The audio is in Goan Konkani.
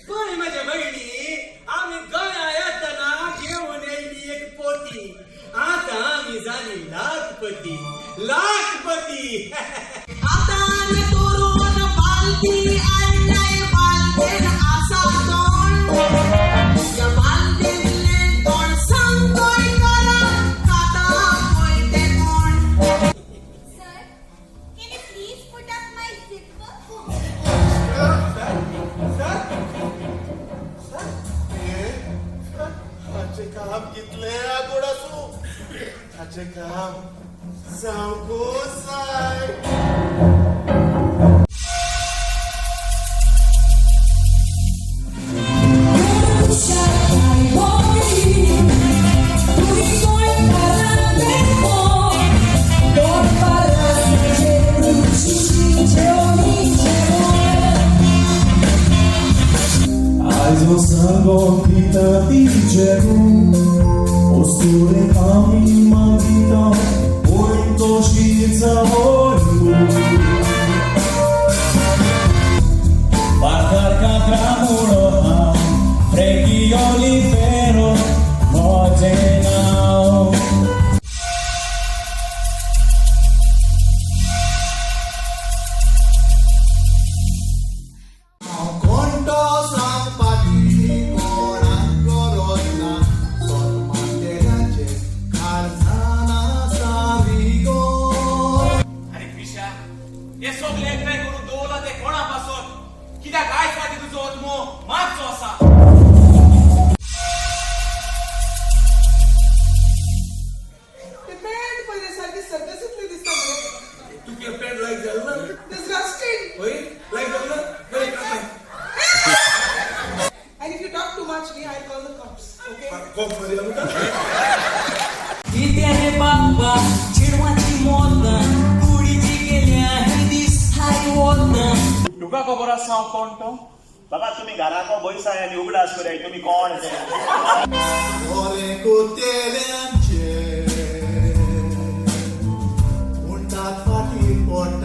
पळय म्हज्या भयणी, आमी गोंया येतना घेवन येयली एक पोती. आतां आमी जाली लाखपती, लाखपती. आतां करून बालदी आणलाय, बालदेन आसा तोंड. ह्या बालदेनलें तोंड सांग गोंयकारा, खाता पळय तें कोण. Sir, can you please put up my zipper? हाचें काम कितलें आगोड आसूं, ताचें काम जावंकूच जाय. आयजो सांगो दिता तिचे वस्तुरे आमी मागिता पूण तशी जावो. पारकार कात्रामुळो हांव फ्रेंकी ओलिफेरो म्हजें नांव. हांव कोण तो सांगपाची कोणाक गरज ना. सोदमातेल्याचें काळजान आसा विगोर. आरे क्रिशा, हे सगळे एकठांय करून दवरला ते कोणा पासत? कित्याक आयज फाटी तुजो आत्मो मागचो आसा. ते पॅन्ट पळय, सारकी सर्कसींतली दिसता मरे. तुगे पॅन्ट लायक जालें ना? Disgusting. हय, लायक जालें ना? बरें, कापाय. And if you talk too much, I'll call the cops, okay? कोप मारया म्हणटा. कितें रे बाबा, चेडवाची मोतां कुडीची गेल्या हे दीस हाय वोतां. तुका खबर आसा हांव कोण तो? बाबा, तुमी घराको बैसाय आनी उगडास कराय तुमी कोण ते. बरें कोतेल्यांचें म्हणटात फाटीं पडटा.